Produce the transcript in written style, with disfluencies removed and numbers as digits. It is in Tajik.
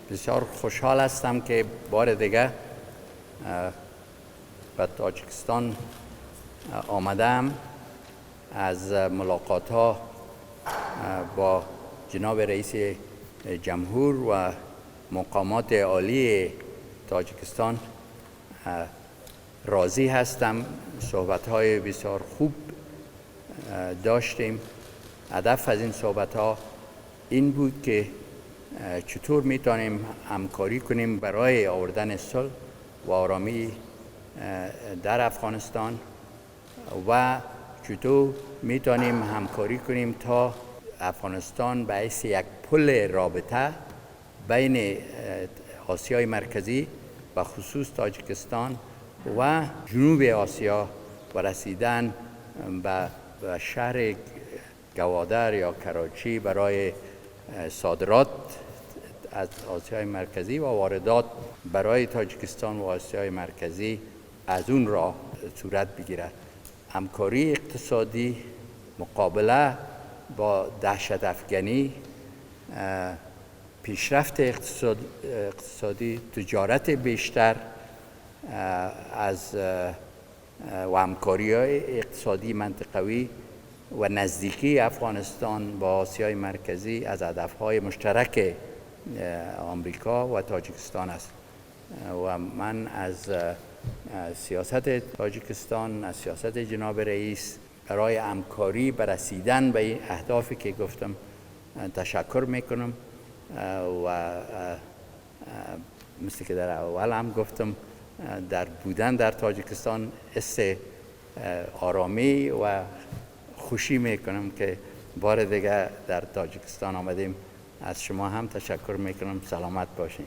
Бисёр хушҳол ҳастам, ки бори дига ба Тоҷикистон омадаам. Аз мулоқотҳо бо ҷаноби раиси ҷумҳур ва мақомоти олии Тоҷикистон розӣ ҳастам. Суҳбатҳои бисёр хуб доштем. Ҳадаф аз ин суҳбатҳо ин буд, ки чطور میتونیم همکاری کنیم برای آوردن صلح و آرامی در افغانستان و چطور میتونیم همکاری کنیم تا افغانستان به حیث یک پل رابطه بین آسیای مرکزی و خصوص تاجیکستان و جنوب آسیا و رسیدن به شهر گوادر یا کراچی برای صادرات از آسیای مرکزی و واردات برای تاجیکستان و آسیای مرکزی از اون راه صورت بگیرد. همکاری اقتصادی، مقابله با دهشت افگنی، پیشرفت اقتصادی، تجارت بیشتر از و همکاری های اقتصادی منطقوی و نزدیکی افغانستان با آسیای مرکزی از هدفهای مشترک آمریکا و تاجیکستان است و من از سیاست تاجیکستان، از سیاست جناب رئیس برای همکاری به رسیدن به این اهدافی که گفتم تشکر میکنم و مثل که در اول هم گفتم، در بودن در تاجیکستان حس آرامی و خوشی میکنم که بار دیگه در تاجیکستان آمدیم. از شما هم تشکر میکنم. سلامت باشین.